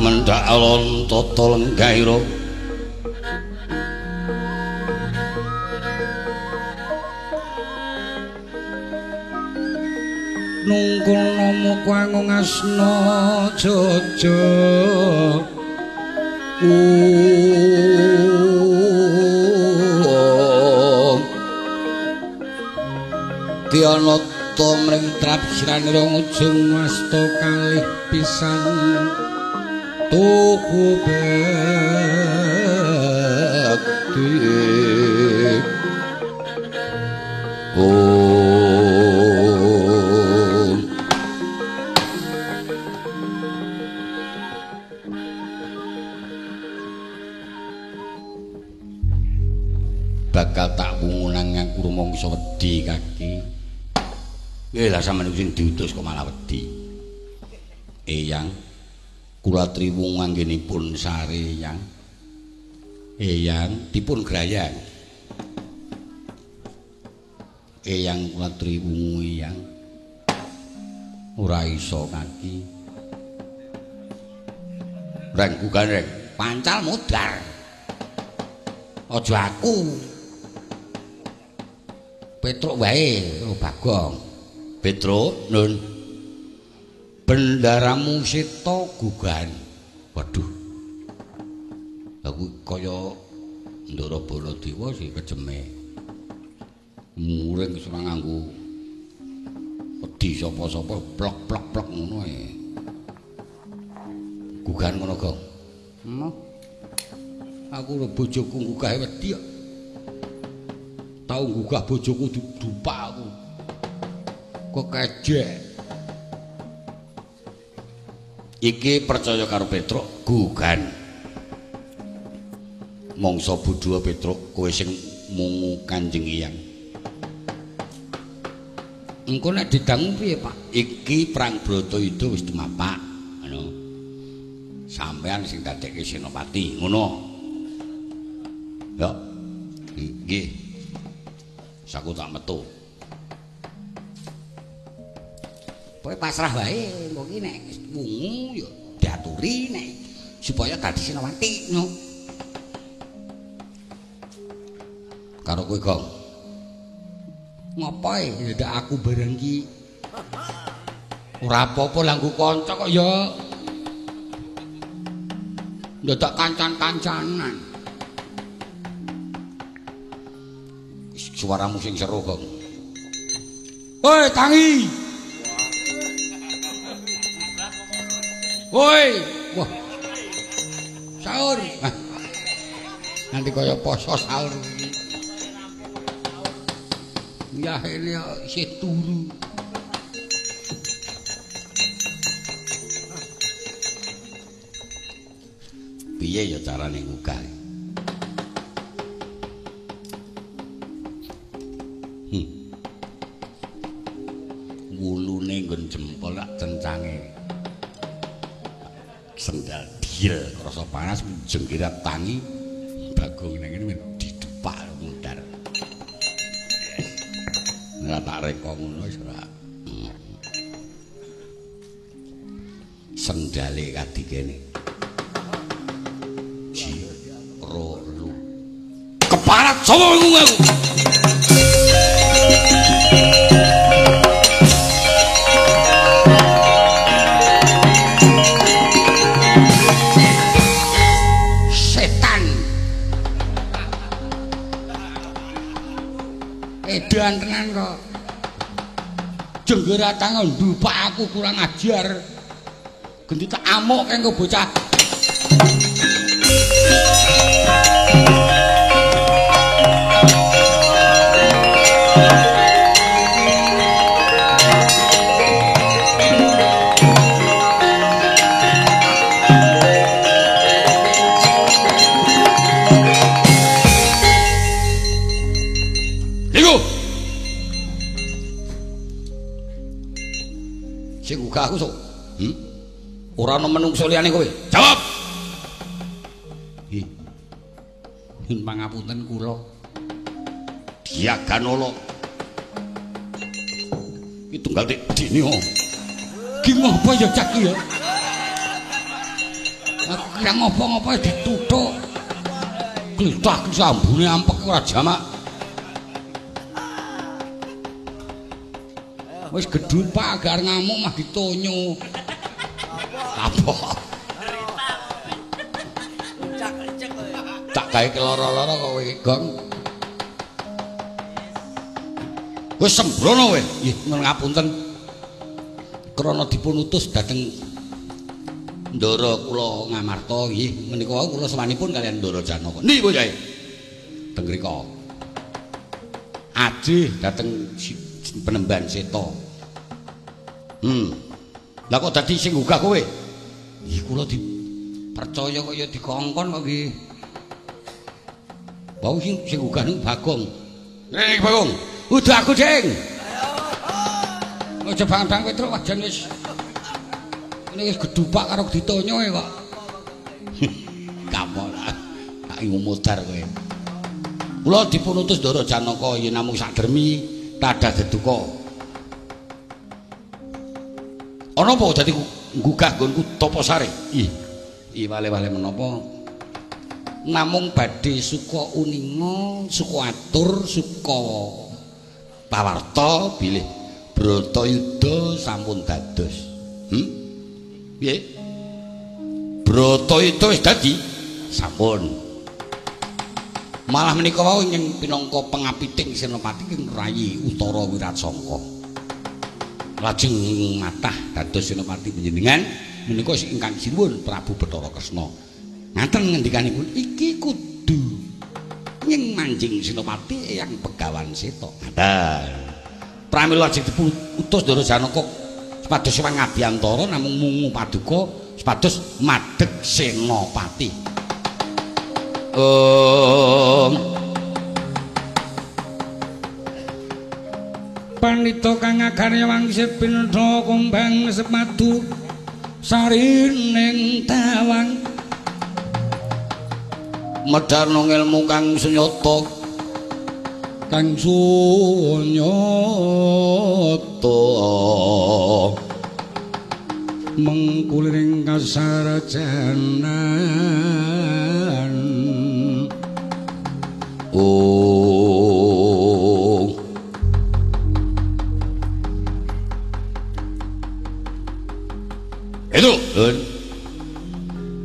Mendhak alon tata lenggaira. Nungkul nama kwangung asna jaja. Tianata mring trapsiranira ngujung wasta kalih pisan tuku bekti. Om bakal tak wungu nang aku rumangsa wedi kaki. Lah sampeyan sing diutus kok malah wedi. Eyang kula triwung anggenipun sare eyang. Eyang dipun grayang. Eyang kula triwungu eyang. Ora iso kaki. Reng gugan reng, pancal mudar. Aja aku. Petruk wae, oh Bagong. Petruk, nun. Bendaramu seta gugan. Waduh. Aku kaya Ndara Baladewa sih kejeme. Muring wis ora nganggo wedi sapa-sapa plok-plok-plok ngono ae. Gugan ngono, Gong. Emoh. Aku lho bojoku nggugahe wedi kok. Tau nggugah bojoku dupak aku. Kok kejek. Iki percaya karo Petruk gugan. Mongso bodho Petruk kowe sing mungu Kanjeng Eyang. Engko nek didangu piye, Pak? Iki perang Bratayuda wis tumapak, ngono. Sampeyan sing dadekke senopati, ngono. Ya. Nggih. Saku tak metu. Pokoke pasrah wae, engko ki nek wungu ya diaturi nek supaya dadi senopati, ngono. Karo kowe, Gong. Ngopo e ndak aku bareng ki? Ora apa-apa lah nggo kanca kok ya. Ndadak kancan-kancanan. Suaramu sing seru, Gong. Woi, tangi. Woi, wah. Sahur. Nanti kaya poso sahur iki. Ya ini isih turu. Piye ya carane nggugah? Wulune nggon jempol lak cencange. Sendal diel krasa panas jengkirat tangi Bagong nang ngene didupak mudhar. Ora tak reka ngono wis ora. Sendale kadi kene. Ji ro lu. Keparat sapa aku? Setan. Edan tenan kok. Jenggeratan ndupak aku kurang ajar. Genti tak amuk kengko bocah. Sing gugah aku sok. Ora ana menungso liyane kowe. Jawab. Nggih. Nyuwun pangapunten kula. Diaganala. Iki tunggal tik dene. Ki ngopo ya cak ya? Aku kira ngopo-ngopo dituthuk. Glithah sambune ampek ora jamak. Wis gedhupak agar ngamuk mah ditonyo. Apa? Tak gawe keloro-loro kok kowe Gong. Wis sembrono kowe. Nggih, nyuwun ngapunten. Krana dipun utus dhateng Ndara kula Ngamarta nggih menika wau kula sawanipun kaliyan Ndara Janaka. Endi bocahe? Teng mriku. Ajih dhateng Penemban Seta. Lah kok dadi sing gugah kowe? Nggih kula dipercaya kok ya dikongkon kok nggih. Wau sing gugah niku Bagong. Rene iki Bagong. Udah aku, Ding. Aja bang-bang Petruk wajan wis. Ini wis gedhupak karo ditonyo kok. Kapok lah. Tak ngumudar kowe. Kula dipun utus Ndara Janaka yen namung sakdermi tadah deduka. Ana apa dadi nggugah nggonku Tapa Sari? Ih, ih wale-wale menapa? Namung badhe suka uninga, suka atur, suka pawarta bilih Bratayuda sampun dados. Piye? Bratayuda wis dadi? Sampun. Malah menika wau ing pinangka pengapiting Senopati ing Rayi Utara Wiratsangka. Lajeng matah dados Senopati panjenengan menika ingkang sinuwun Prabu Bathara Kresna. Ngaten ngendikanipun iki kudu nying manjing Senopati Eyang Begawan Seta. Ngaten. Pramila lajeng dipun utus Ndara Janaka supados sowan ngabiyantara namung mungu paduka supados madeg Senopati. Pandita kang agarya wangsit pinetha kumbang sepadu sarining tawang medharna ngelmu kang sunyata kang sunyata mengkuliring kasarjanan. Oh, itu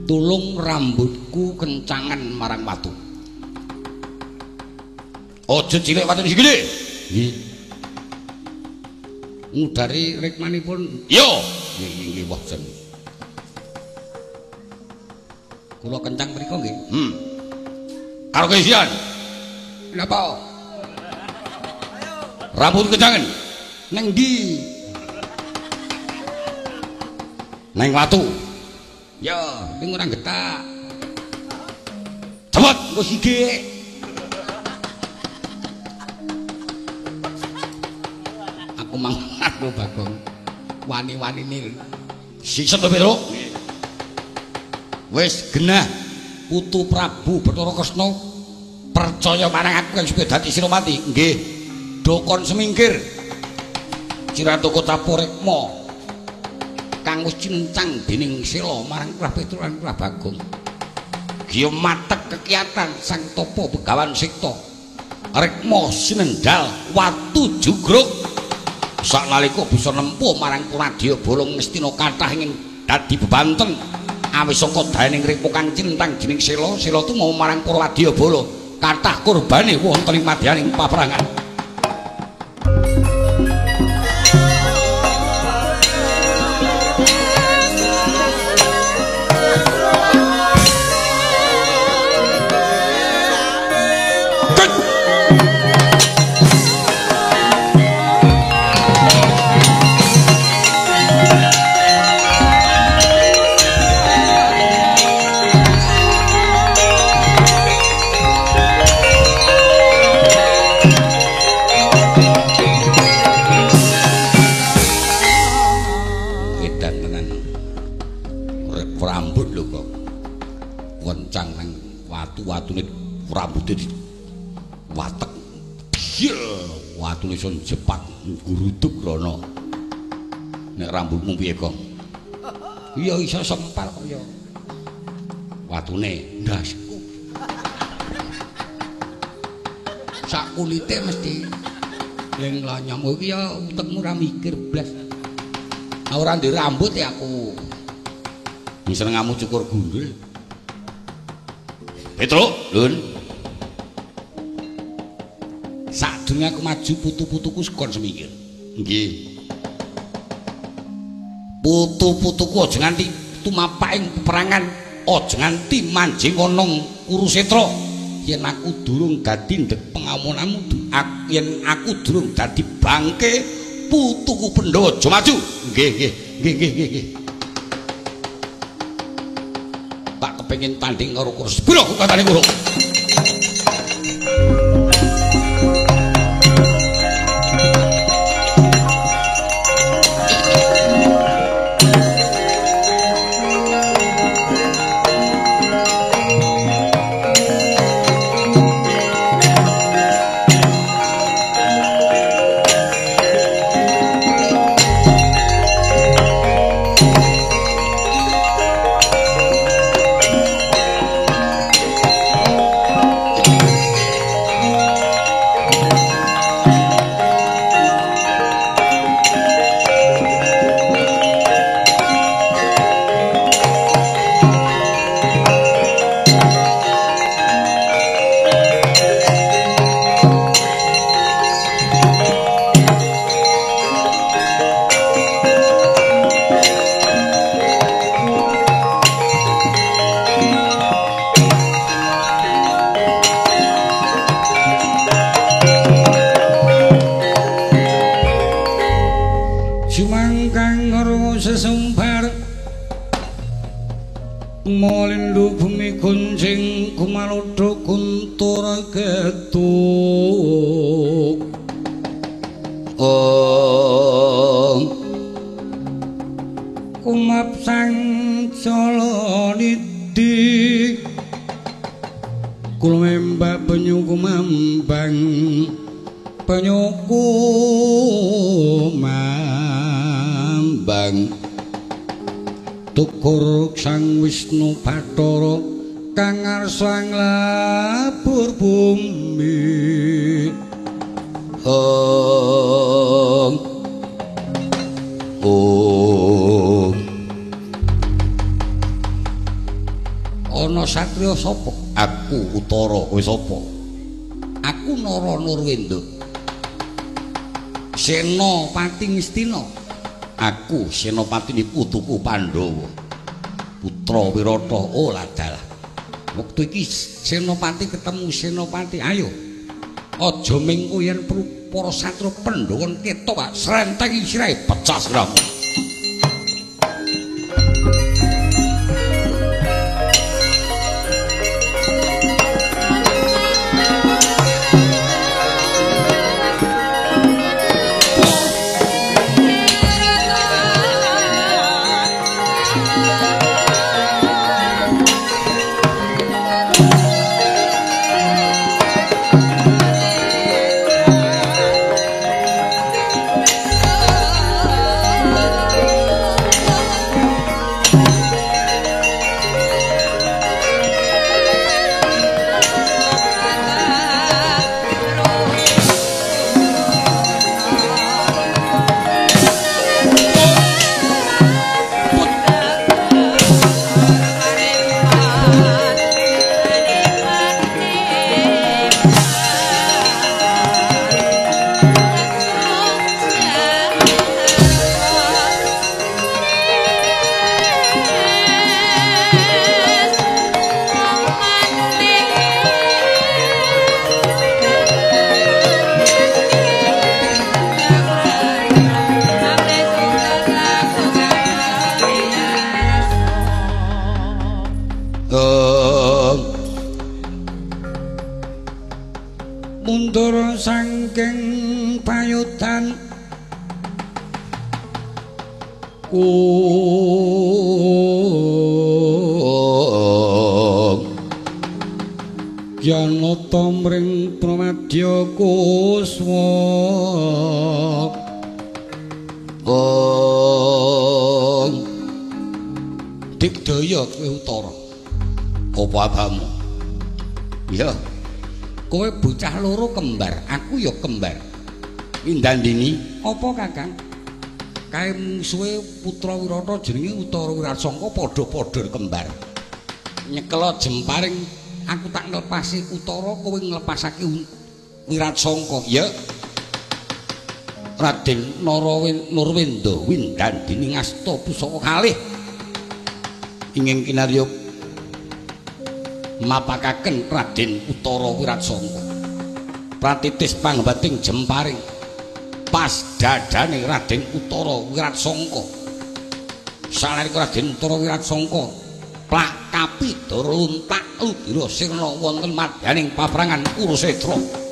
tulung rambutku kencangan marang watu. Aja cilik watune sing gedhe. Nggih. Ngudari rikmanipun. Iya. Nggih nggih boten. Kula kencang mriku nggih. Karo keisian. Napa? Rambut kencangan. Neng ndi? Neng watu. Ya, ning ora getak. Cepet engko sithik. Aku mang aku Bagong. Wani-wanine. Siset to, Petruk. Wis genah putu Prabu Bathara Kresna percaya marang aku kang supaya dadi Senopati. Nggih. Dokon semingkir. Cirantaka Capurekma kang wis cincang dening Sela marang Prah Petruk lan Prah Bagong. Giya matek kekiatan Sang Tapa Begawan Sikta. Rekma sinendal watu jugruk. Saknalika bisa nempuh marang Puradya Bolong Ngastina kathah ing dadi bebanten. Awis saka daening Rekma kang cintang dening Sela, Sela tumo marang Puradya Bala. Kathah kurbane wonten ing madyaning paperangan. Rambute watek biel watune iso jepat nggruduk rono. Nek rambutmu piye, Gong? Iya iso sempal kaya. Watune ndasku. Sak kulite mesti ning lanyam iki ya utekmu ora mikir blas. Ora ndek rambut ya aku. Senengamu cukur gundul. Petruk, Lun. Sadurunge aku maju putu-putuku sekon semingkir. Nggih. Putu-putuku aja nganti tumapak ing peperangan, aja nganti manjing ana Kurusetra. Yen aku durung dadi ndek pengamunanmu, yen aku durung dadi bangke putuku Pandhawa aja maju. Nggih, nggih, nggih, nggih, nggih. Tak kepengin tanding karo Kurus. Piro katane Kuro? Sapa? Aku Utara, kowe sapa? Aku Nara Nurwenda. Senopati Ngastina. Aku senopatine putuku Pandhawa. Putra Wirata. Oh ladalah. Wektu iki senopati ketemu senopati. Ayo. Aja mingko yen para satria Pandhawa ketok, Pak. Srenteng sirahe pecah siramu. Mundur saking payudan Yanata mring Pramadya Kuswa. Digdaya kowe Utara. Apa abamu? Ya. Kowe bocah loro kembar, aku ya kembar. Windandini, apa Kakang? Kae mungsuhe putra Wirata jenenge Utara Wiratsangka padha-padha kembar. Nyekela jemparing aku tak nglepasi Utara, kowe nglepasake Wiratsangka. Ya. Raden Nurwenda Windandini ngasta pusaka kalih ingin kinarya mapakaken Raden Utara Wiratsangka. Pratitis pangbating jemparing pas dadane Raden Utara Wiratsangka. Sanalika Raden Utara Wiratsangka plak kapidara luntak ludira sirna wonten madyaning paprangan Kurusetra.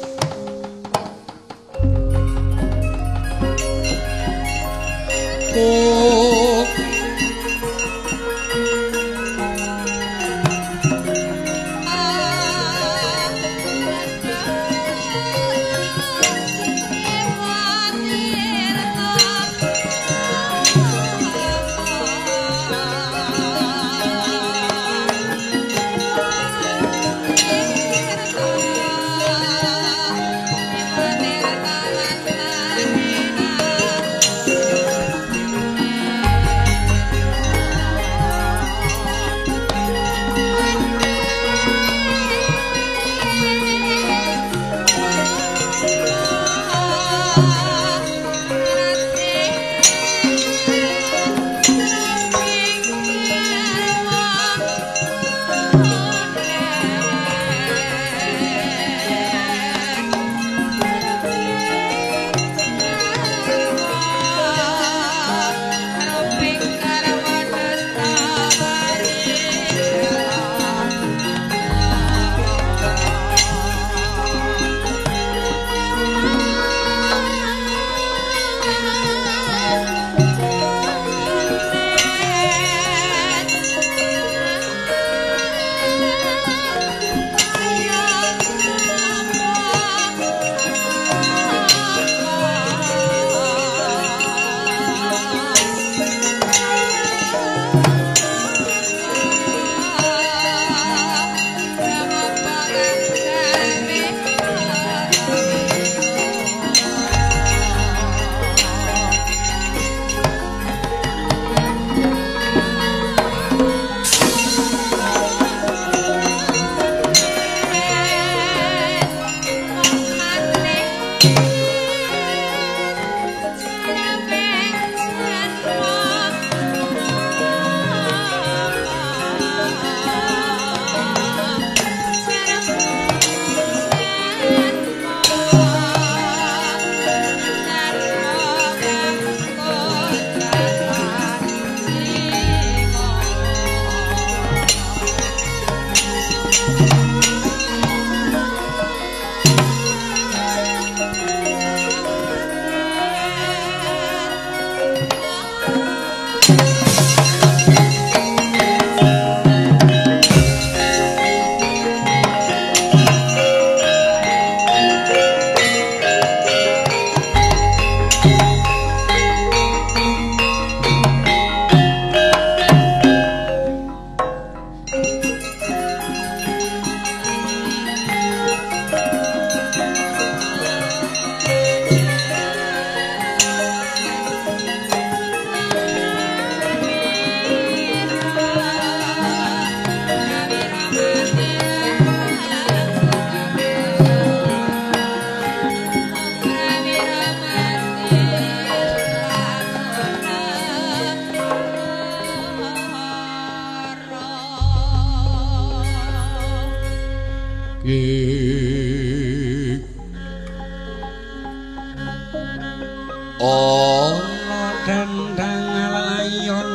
Ana dandang layon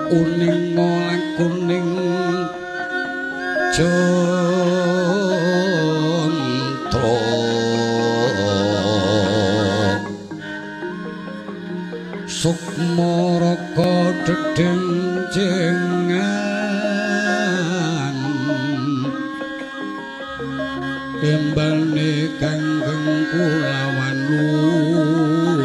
kuning kuning jontro sukma raga dedenjengan embane kanggeng kulawan lumut.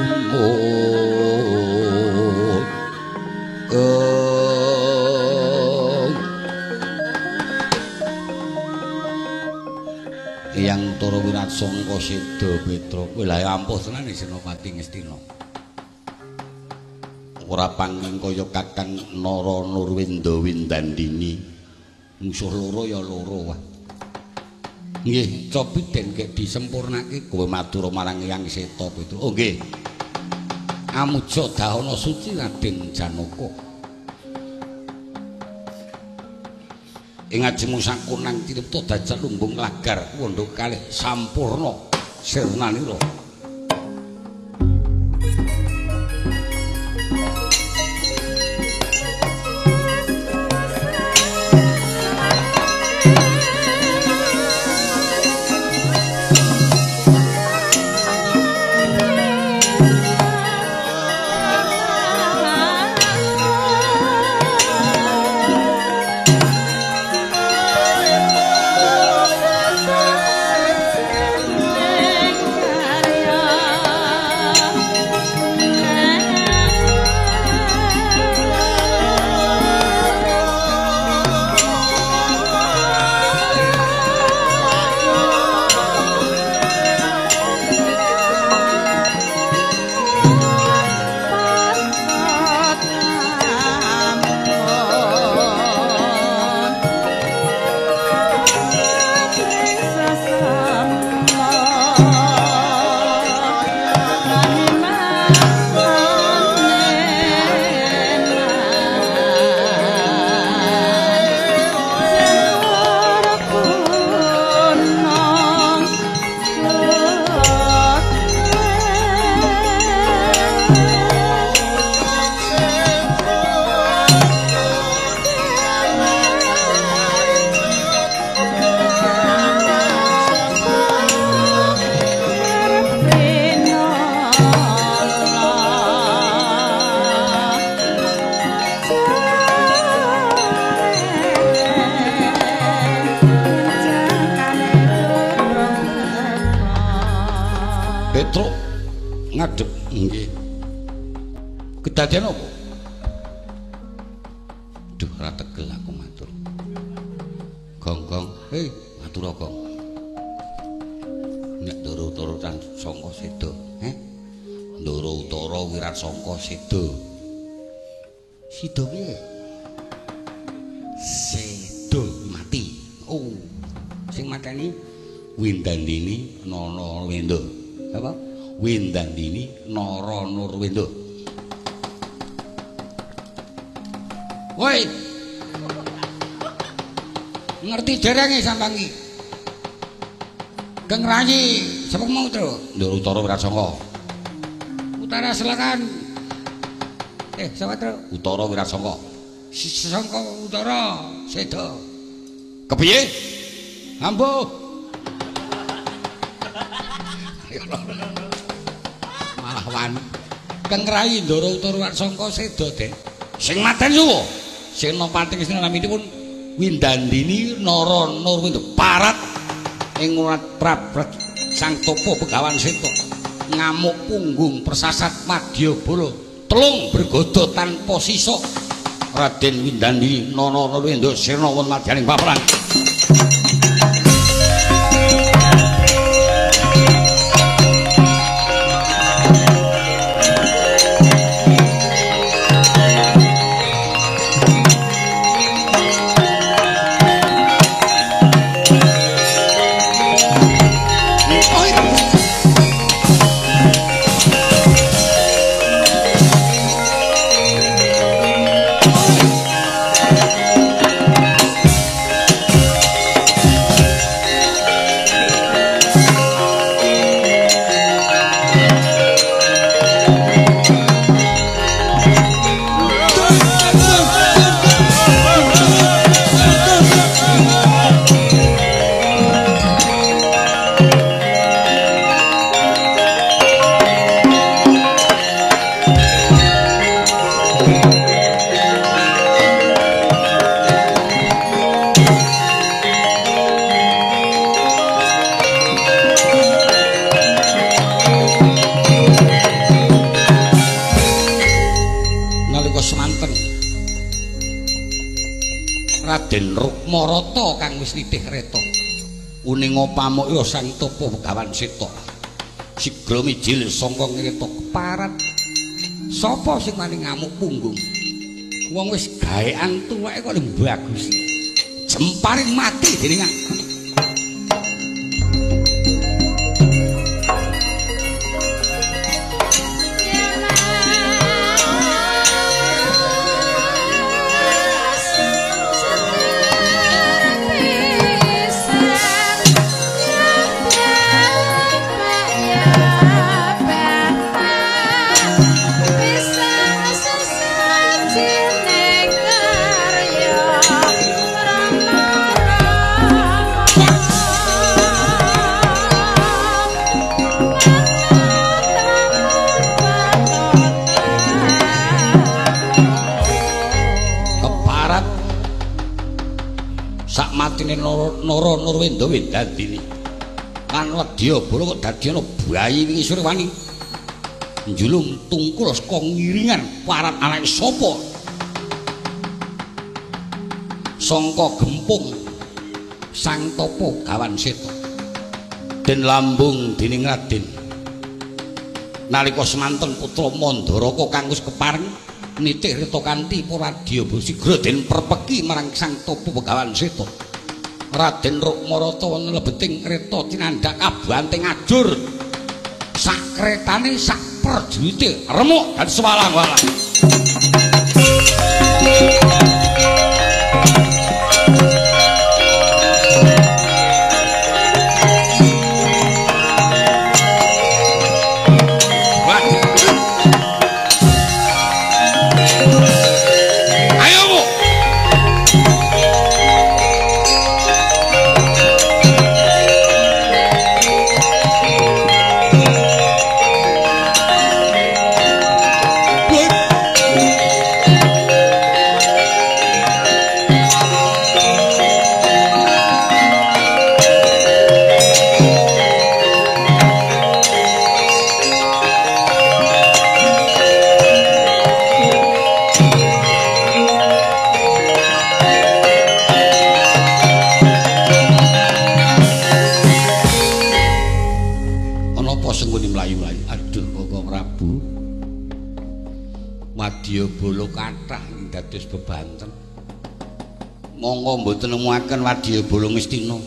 Eyang Tara Wiratsangka seda Petruk. Kowe lha ampuh tenan Senopati Ngastina. Ora pangling kaya Kakang Nara Nurwenda Windandini. Musuh loro ya loro wae. Nggih, cobi den gek disempurnake kowe matur marang Eyang Seta Petruk. Oh nggih. Amuja dahana suci Raden Janaka. Ing ajengmu sakunang tinipta dajal lumbung lagar wandha kalih sampurna sirnanira. Petruk ngadep nggih. Kedadian apa? Duh, ora tegel aku matur. Gong-gong, hei, matur gong. Nek Ndara Utara tan sangka seda, he? Ndara Utara Wiratsangka seda. Sida piye? Seda mati. Oh, sing mateni Windandini Nara Wenda. Apa? Windandini Nara Nurwenda. Woi. Ngerti derenge sampeyan iki? Keng Rayi, sapa mau, Tru? Ndara Utara Wiratsangka. Utara Selatan. Sapa, Tru? Utara Wiratsangka. Sangka Utara seda. Kepiye? Ambo. Malah wani. Keng Rayi Ndara Utara Wiratsangka seda, Den. Sing maten suwa. Senopati Ngastina naminipun Windandini Nara Nurwenda parat ing Prabrat Sang Topo Begawan Seta ngamuk punggung persasat Madyabala telung bergoda tanpa sisa. Raden Windandini Nara Nurwenda sirna wonten madyaning paperang. Raden Rukmarata kang wis nitih kereta. Uninga pamukya Sang Tapa Begawan Seta. Sigra mijil sangka ngreta keparat. Sapa sing wani ngamuk punggung? Wong wis gaekan tuweke kok bagus. Jemparing mati dening aku. Matine Nara Nurwenda Windandini lan Wadyabala kok dadi ana bayi wingi sore wani njulung tungkul saka ngiringan parat anake sapa sangka gempung Sang Tapa Gawan Seta den lambung dening Raden nalika semanten putra Mandaraka kang wis kepareng nitih reta kanthi Pradyabala sigra den perpeki marang Sang Tapa Begawan Seta. Raden Rukmarata wonten lebeting kreta tinandhak kabanting ajur sak kretane sak perjurite remuk dan sewalang-walang. Wadyabala kathah ing dados bebanten. Monggo mboten nemuaken Wadyabala Ngastina.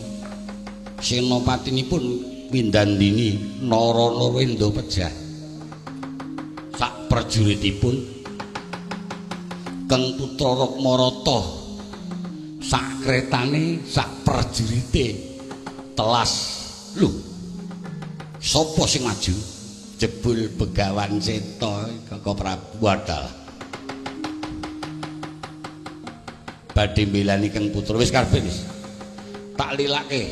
Senopatinipun Windandini Nara Nurwenda pejah. Sak prajuritipun Keng Putra Rukmarata sak kretane sak prajurite telas. Lho, sapa sing maju? Jebul Begawan Seta Kaka Prabu adalah badhe mbelani Keng Putra. Wis karepe wis tak lilake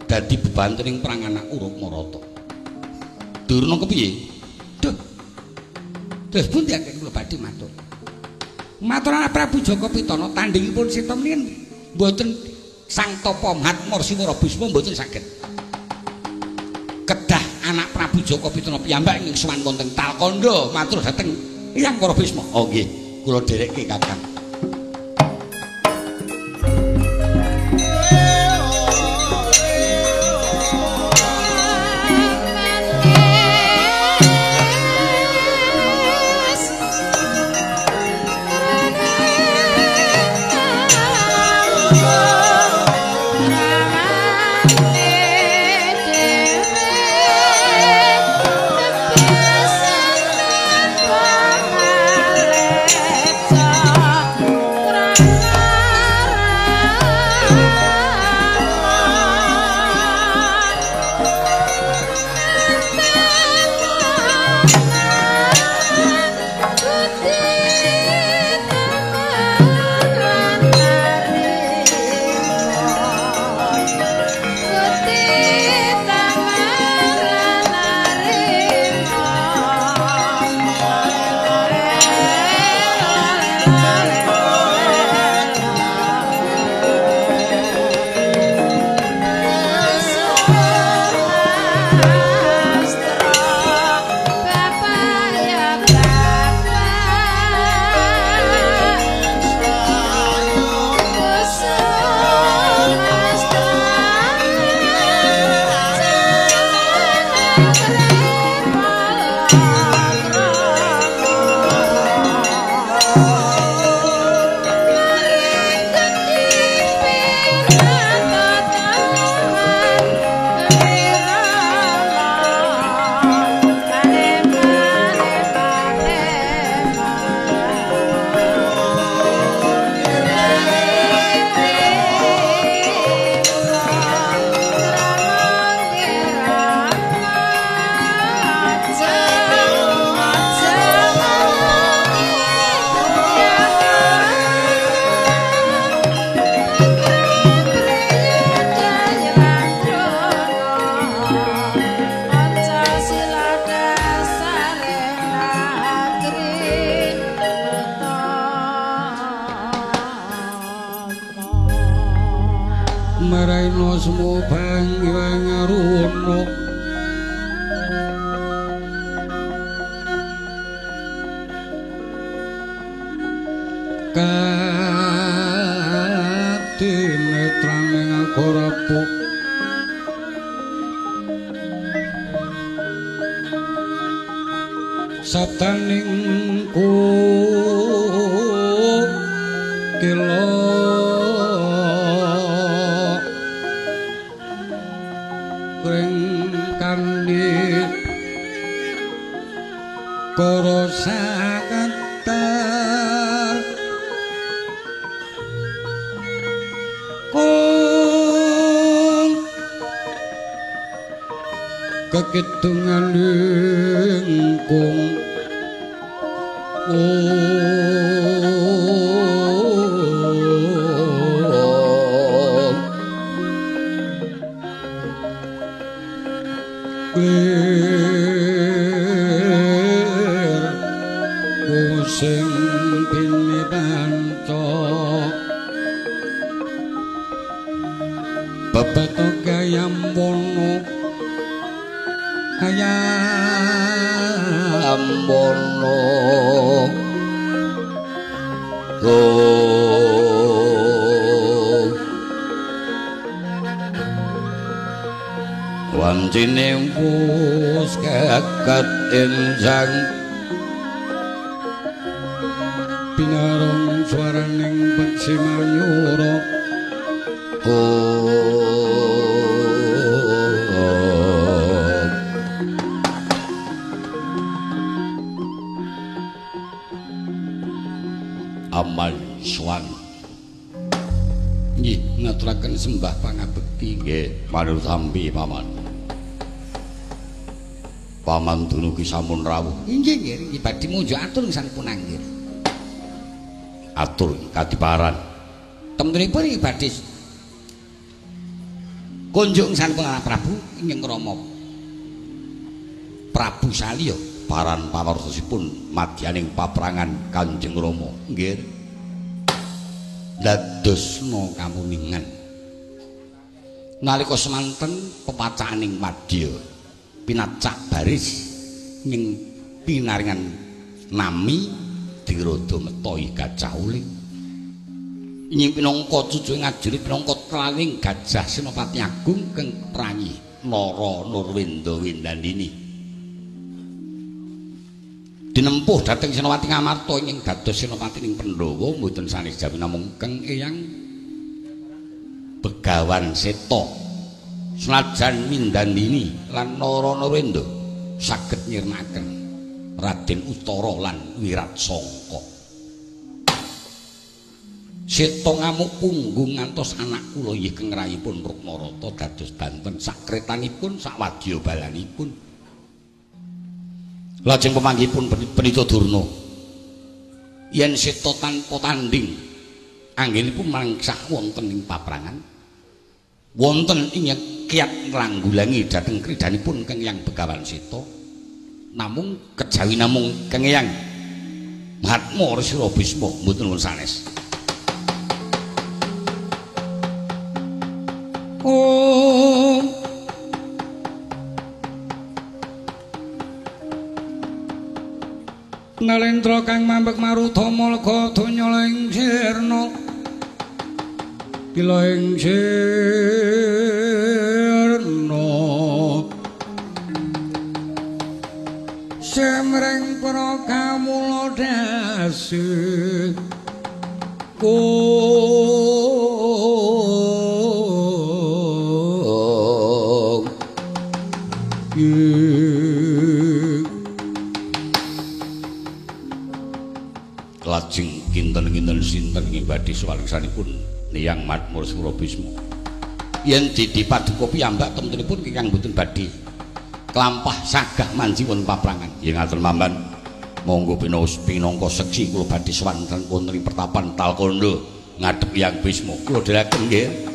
dadi bebantening perang anakku Rukmarata. Durna kepiye? Duh, terus pundi anggen kula badhe matur. Matur anak Prabu Jaka Pitana tandhingipun Seta menika mboten Sang Tapa Mahatma Siwara Bisma mboten saged. Kedah anak Prabu Jaka Pitana piyambak ing sowan wonten Talkandha matur dhateng Hyang Para Bisma. Oh nggih, kula dherekke Kakang. Yeah. Maraina sumubang iwang aruna katinetraning agara sabdaning kula kandi kara saketar kung kekidungan lingkung sing bini panca bebeto kayambono kayambono wancine wus kakat enjang pinarung swaraning peksi mayura aman swan nggih ngaturaken sembah pangabekti nggih manut tampi paman. Paman dunuki sampun rawuh nggih nggih badhe munjuk atur sampun anggir atur kadiparan temtunipun iki badhe kunjung sampun Prabu ing Rama Prabu Salya paran pawartosipun madyaning paprangan Kanjeng Rama nggih dadosna kamuningan nalika semanten pepacaning madya pinacak baris ing pinaringan nami dirodo metoi gajah uling ing pinangka cucuing ajurit pinangka tlaling gajah Senopati Agung keng prangi Nara Nurwenda Windandini dinempuh dhateng Senopati Ngamarta ing dados Senopati ing Pandhawa mboten sanes jawi namung keng Eyang Begawan Seta senajan Windandini lan Nara Nurwenda saged nyirnaken Raden Utara lan Wiratsangka. Seta ngamuk punggung ngantos anak kula inggih keng rayipun Rukmarata dados banten sakretanipun sawadya balanipun. Lajeng pemanggihipun Pendhita Durna. Yen seta tanpa tanding anggenipun mangsah wonten ing paprangan wonten ing kiat ngranggulangi dhateng kridanipun keng Hyang Begawan Seta. Namung kejawi namung keng Hyang Mahatma Resi Bisma mboten wonten sanes. Om Nalendra kang mambek marutama lega donya ing sirna kila ing sirna semreng para kamula dasi kung Lajeng kinten-kinten sinten ing badhe sawangsanipun Niyang Matmur Surabisma. Yen didi paduka piyambak temtunipun ingkang boten badhe klampah sagah manji wonten paprangan. Nggih ngaten mamban. Monggo pinangka seksi kula badhe sowan wonten ing pertapan Talkandha ngadhep Hyang Bisma. Kula dherekaken nggih.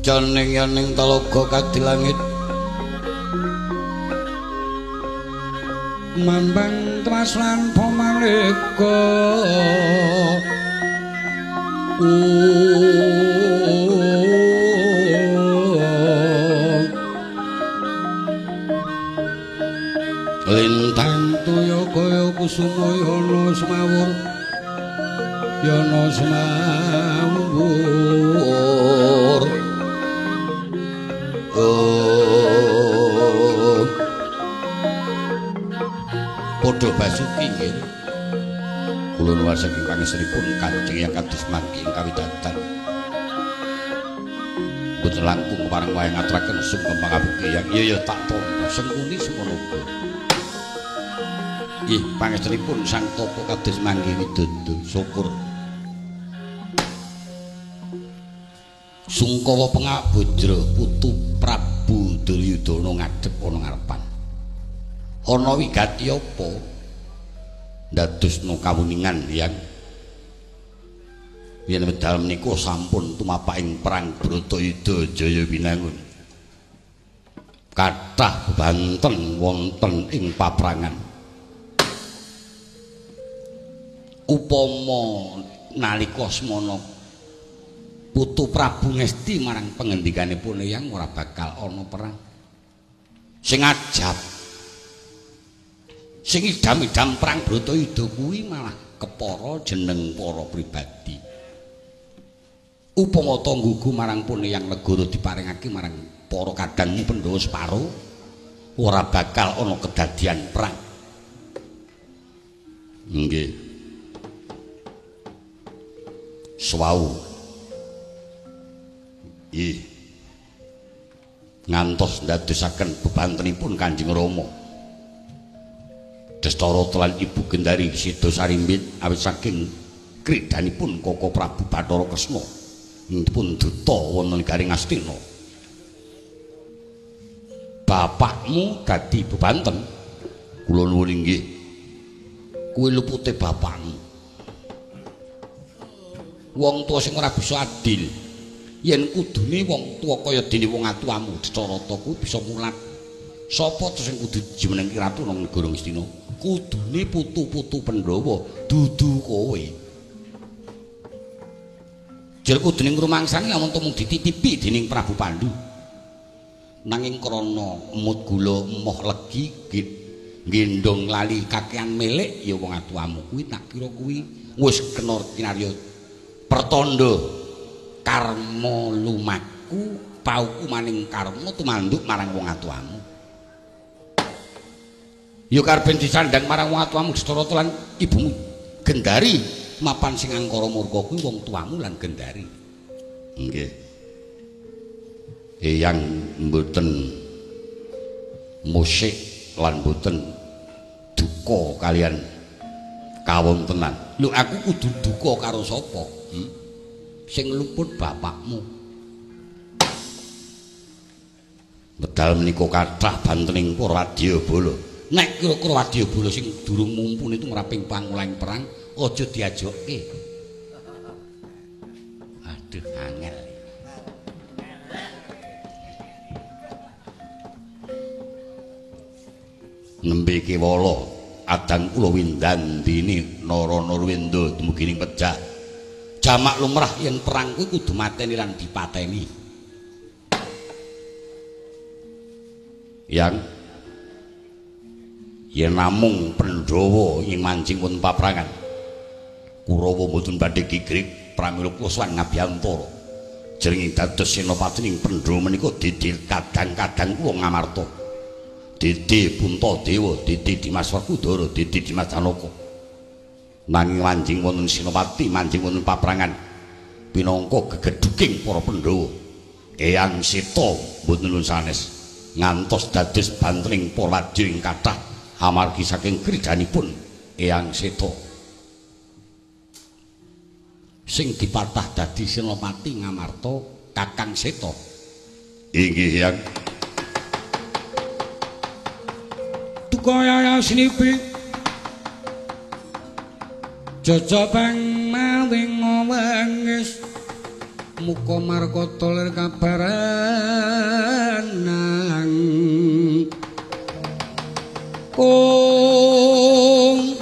Janing-janing talaga kadi langit mambang tmas lan pamaleka lintang toya kaya kusuma yana sumawur yana sumawur. Padha basuki nggih. Kula nuwun saking pangestunipun Kanjeng Hyang kados mangke ing kawidatan. Boten langkung pareng wayang ngaturaken sungkem pangabekti Hyang. Iya ya tak tampa sengkuni semono uga. Nggih pangestunipun Sang Tapa kados mangke widodo syukur. Sungkawa pengabujra putu Prabu Duryudana ngadhep ana ngarepan. Ana wigati apa? Ndadosna kawuningan Hyang. Yen wedal menika sampun tumapak ing perang Bratayuda Jaya Winangun. Kathah banten wonten ing paprangan. Upama nalika semana putu Prabu ngesti marang pengendikanipun Hyang ora bakal ana perang. Sing ajab sing idam-idam perang Bratayuda kuwi malah kepara jeneng para pribadi. Upama ta nggugu marang pun Hyang negara diparingake marang para kadang Pandhawa separo ora bakal ana kedadian perang. Nggih. Swau. Ih. Ngantos ndadosaken bebantenipun Kanjeng Rama. Destarata lan Ibu Gendari seda sarimbit awit saking kridanipun Koko Prabu Bathara Kresna pun duta wonten garing Astina. Bapakmu dadi bebanten? Kula nuwun inggih. Kuwi lupute bapakmu. Wong tuwa sing ora bisa adil. Yen kudune wong tuwa kaya dene wong atuamu Destarata kuwi bisa mulat. Sapa to sing kudu jumeneng ratu nang negara Ngastina? Kudune putu-putu Pandhawa, dudu kowe. Jel kudune ngrumangsani lamun mung dititipi dening Prabu Pandu. Nanging krana emut gula emoh legi gendong lali kakean milik ya wong atuamu kuwi tak kira kuwi wis kena kinarya pertanda karma lumaku pauku maning karma tumanduk marang wong atuamu. Ya karben disandang marang wong atuamu Destarata lan ibumu Gendari mapan sing angkara murka kuwi wong tuamu lan Gendari. Nggih. Eyang mboten musik lan mboten duka kalian kawontenan. Lho aku kudu duka karo sapa? Sing luput bapakmu. Medal menika kathah bantening para wadyabala. Nek kira-kira wadyabala sing durung mumpuni tumraping pangulahing perang aja diajokke. Aduh angel. Nembe kewala adang kula windandini nara-narwinda dumugi ning pejah. Jamak lumrah yen perang kuwi kudu mateni lan dipateni. Yang yen namung Pandhawa ing manjing wonten paprangan Kurawa mboten badhe gigrik pramila kula sowan ngabiyantara. Jering dados senopati ing Pandhawa menika didil kadang-kadang kula Ngamarta. Didi Puntadewa, Didi Dimas Werkudara, Didi Dimas Janaka. Nanging manjing wonten senopati, manjing wonten paprangan pinangka gegedhuking para Pandhawa. Eyang Seta mboten nuwun sanes ngantos dados bantring para wadya ing kathah amargi saking kridanipun Eyang Seta. Sing dipatah dadi senopati Ngamarta Kakang Seta. Inggih, Yang. Kaya snipi jajabang mawing wangis muka markata lir kabaran nang kung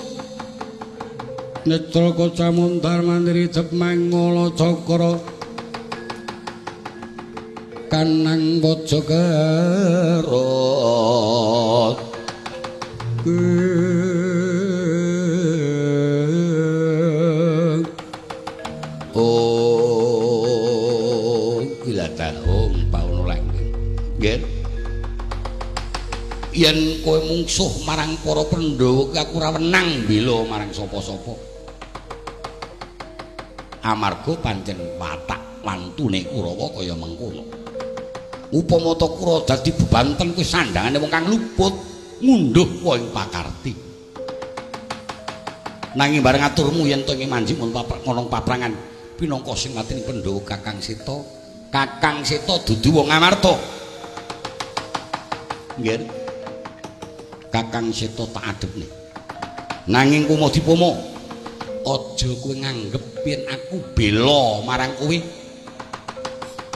netra kocamundar mandiri jepmangala cakra kanang waja kerot. Oh, ilatahung pauno langgeng. Nggih. Yen kowe mungsuh marang para Pandhawa, aku ora wenang mbela marang sapa-sapa. Amarga pancen watak wantune Kurawa kaya mengkono. Upama ta Kurawa dadi bebanten kuwi sandangane wong kang luput ngunduh wa ing pakarti. Nanging bareng aturmu yen to ing manjing ngono paprangan pinangka sing mateni Pandhawa Kakang Seta. Kakang Seta dudu wong Ngamarta. Nggih. Kakang Seta tak adepne. Nanging kumodipoma aja kowe nganggep yen aku bela marang kowe.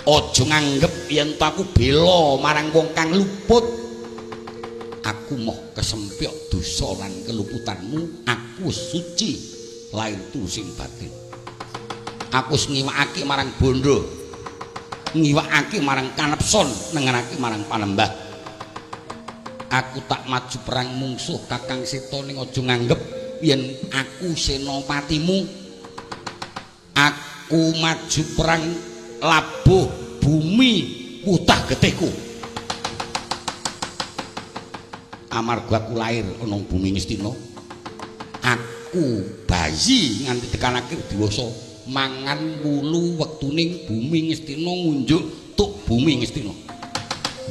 Aja nganggep yen to aku bela marang wong kang luput. Aku moh kesempyok dosa lan keluputanmu, aku suci lahir sing batin. Aku wis ngiwakake marang bondo, ngiwakake marang kanepson, nengenake marang panembah. Aku tak maju perang mungsuh Kakang Seta ning aja nganggep yen aku senopatimu. Aku maju perang labuh bumi wutah getihku. Amarga aku lahir ana bumi Ngastina, aku bayi nganti tekan akhir dewasa mangan wulu wektuning bumi Ngastina ngunjuk tuk bumi Ngastina.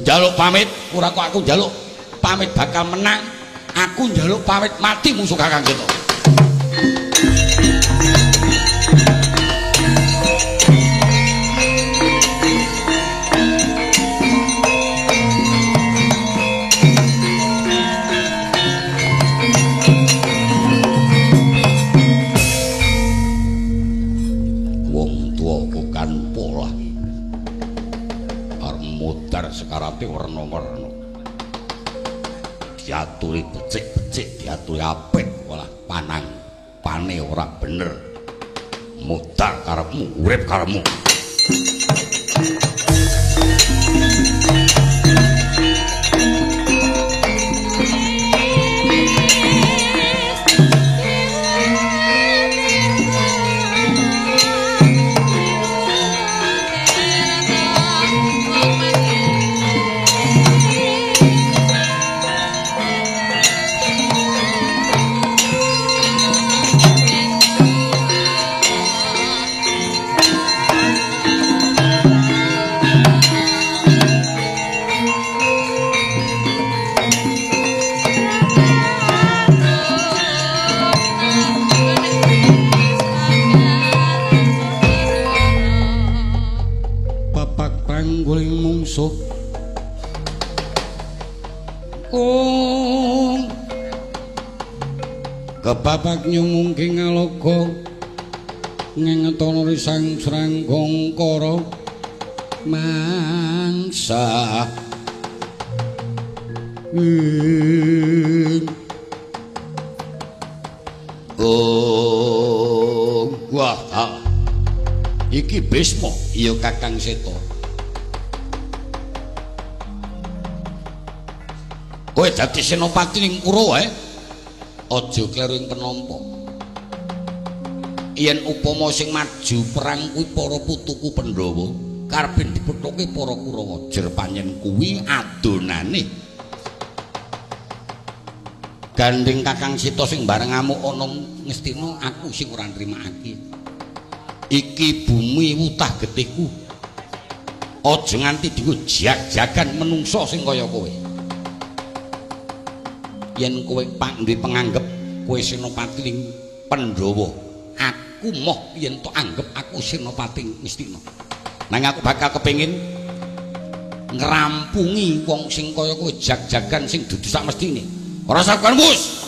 Njaluk pamit, ora kok aku njaluk pamit bakal menang. Aku njaluk pamit mati musuh Kakang Seta. Wong tuwa bukan polah. Arep mudar sekarate werna-werna. Diaturi becik-becik, diaturi apik, walah panang pane ora bener. Mudar karepmu, urip karepmu. Kepapak nyumungking ngaloga ngengetono risang sranggongkara mangsa oh wah iki Bisma iya Kakang Seta. Kowe dadi senopati ning Kurawa aja kleru ing penampa. Yen upama sing maju perang kuwi para putuku Pandhawa, karepe dipethuke para Kurawa, jer panjen kuwi adonane. Gandeng Kakang Seta sing bareng ngamuk ana Ngastina, aku sing ora nrimakake. Iki bumi wutah getihku. Aja nganti dienggo jag-jagan menungsa sing kaya kowe. Yen kowe duwe penganggep kowe senopati ning Pandhawa, aku moh yen tok anggep aku senopati Ngastina. Nanging aku bakal kepengin ngrampungi wong sing kaya kowe jag-jagan sing dudu sak mestine. Ora sakan wis.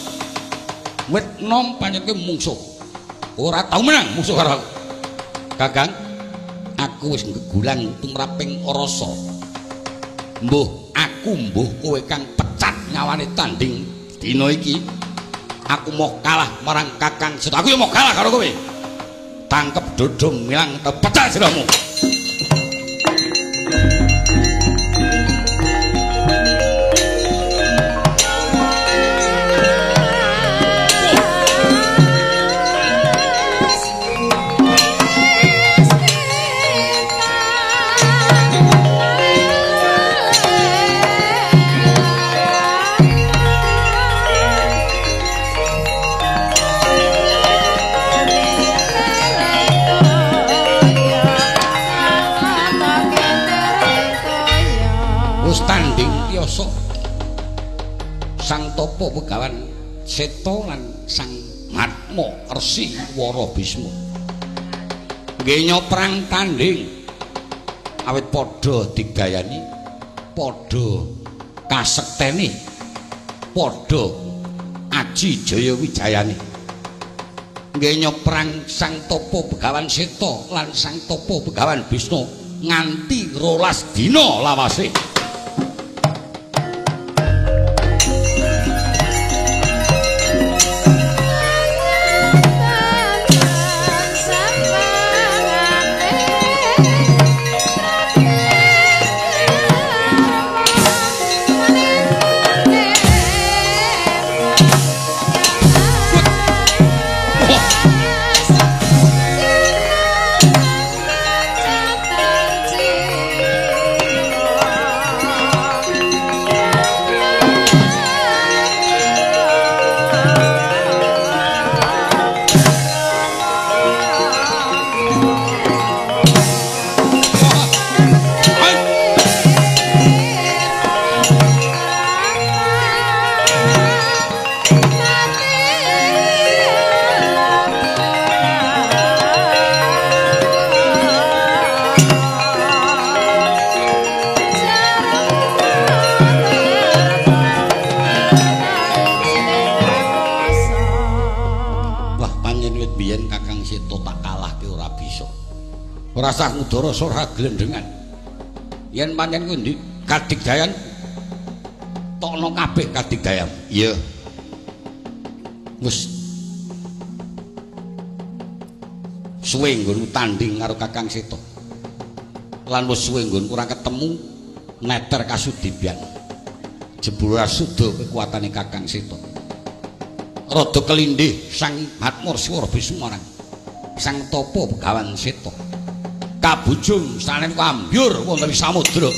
Wit nom pancen kowe mungsuh. Ora tau menang musuh karo aku. Kakang, aku wis ngegulang tumraping rasa. Mbuh aku mbuh kowe kang pecat nyawane tanding dina iki. Aku mau kalah marang Kakang Seta. Aku ya mau kalah karo kowe. Tangkep dodho milang pecah siramu. Sang Tapa Begawan Seta lan Sang Mahatma Resi Wara Bisma nggenya perang tanding awit padha digayani, padha kasekteni, padha aji jaya wijayane. Nggenya perang Sang Tapa Begawan Seta lan Sang Tapa Begawan Bisma nganti 12 dina lawase. Rasah ngudara ora glendengan. Yen pancen kuwi ndi kadigdayan tokno kabeh kadigdayan. Iya. Wis suwe nggonku tanding karo Kakang Seta. Lan wis suwe nggonku ora ketemu neter kasudibyan. Jebul ora suda kekuatane Kakang Seta. Rada kelindih Sang Hatmur Swara Bismarang. Sang Tapa Begawan Seta. Kabujung sanen kambyur wonten ing samudra.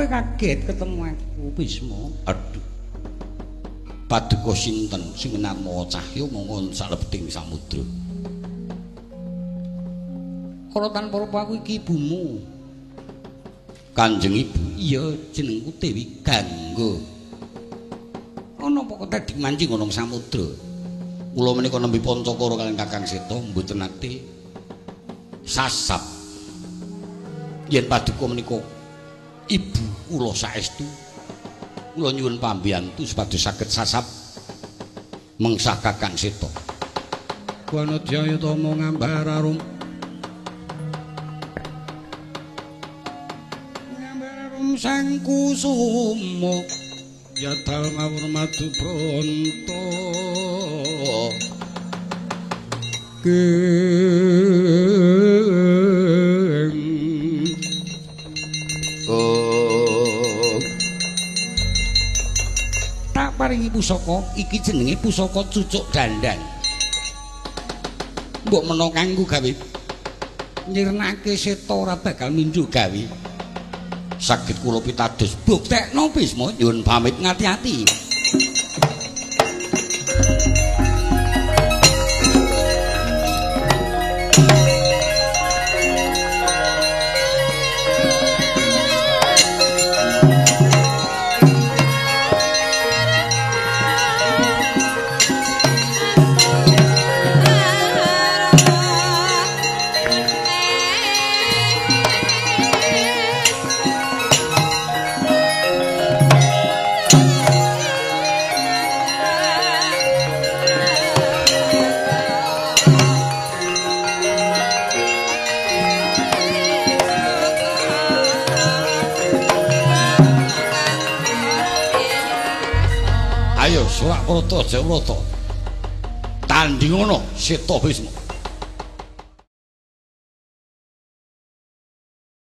Kaget ketemu aku Bisma. Aduh. Paduka sinten sing narma cahya mongko salebeting samudra. Ora tanpa rupa aku iki ibumu. Kanjeng Ibu. Iya, jenengku Dewi Gangga. Ana apa kok tadi mancing ana samudra. Kula menika nembe pancakara kaliyan Kakang Seta mboten nate sasap. Yen paduka menika ibu kula saestu, kula nyuwun pambiyantu supados saged sasap mengsah Kakang Seta. Wanadya tama ngambar arum. Ngambar arum sang kusuma yadal ngawur madu bronto. Tak paringi pusaka iki jenenge pusaka cucuk dandan. Mbok menawa kanggo gawe nyirnake Seta ora bakal mindho gawe. Saged kula pitados buktekno Bisma nyuwun pamit ngati-ati. Ayo Surakarta Jawata tandingono Seta Bisma.